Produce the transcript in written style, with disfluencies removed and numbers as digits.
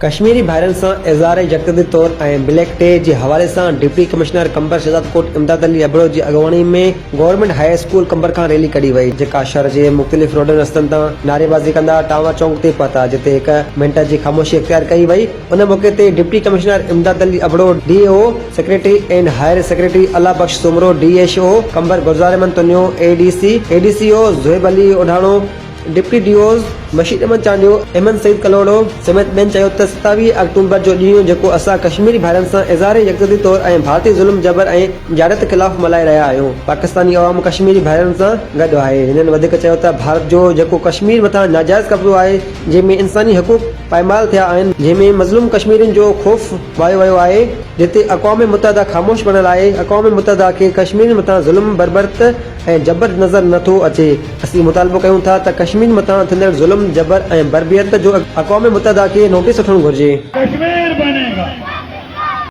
ڪشميري ڀائرن سان اظهار يڪجهتي طور ۽ بليڪ ڊي جي حوالي سان ڊپٽي ڪمشنر قمبر شهدادڪوٽ امداد علي ابڙو جي اڳواڻي ۾ گورنمينٽ هاء اسڪول قمبر کان ريلي ڪڍي وئي جيڪا شھر جي مختلف روڊن رستن تان نعريبازي ڪندا ٽانور چونڪ تي پهتا جتي هڪ منٽ جي خاموشي اختيار ڪئي وئي ان موقعي تي deputy commissioner Imdad Ali Abro D O secretary and higher secretary Allah Bakhsh Soomro D H O Qambar Gulzar Ahmed Tunio A D C A D C O Zohaib Ali Odhano deputy D Os Bashir Ahmed Chandio, Ahmed Saeed Kalhoro سميت ٻين چيو ته 27 آڪٽومبر جو ڏينهن جيڪو اسان ڪشميري ڀائرن سان اظهار يڪجهتي طور ۽ ڀارتي ظلم جبر ۽ جارحيت خلاف ملهائي رهيا آهيون پاڪستاني عوام ڪشميري ڀائرن سان گڏ آهي هنن وڌيڪ چيو ته ڀارت جو جيڪو ڪشمير مٿان ناجائز قبضو آهي جنهن ۾ انساني حقوق پائمال ٿيا آهن جنهن ۾ مظلوم ڪشميرين جو خوف وايو ويو آهي جتي اقوام متحده خاموش بڻيل آهي اقوام متحده کي ڪشميرين مٿان ظلم بربريت ۽ جبر نظر نه ٿو اچي، اسين مطالبو ڪيون ٿا ته ڪشمير مٿان ٿيندڙ ظلم، جبر ۽ بربريت جو اقوام متحده کي نوٽيس وٺڻ گهرجي. ڪشمير!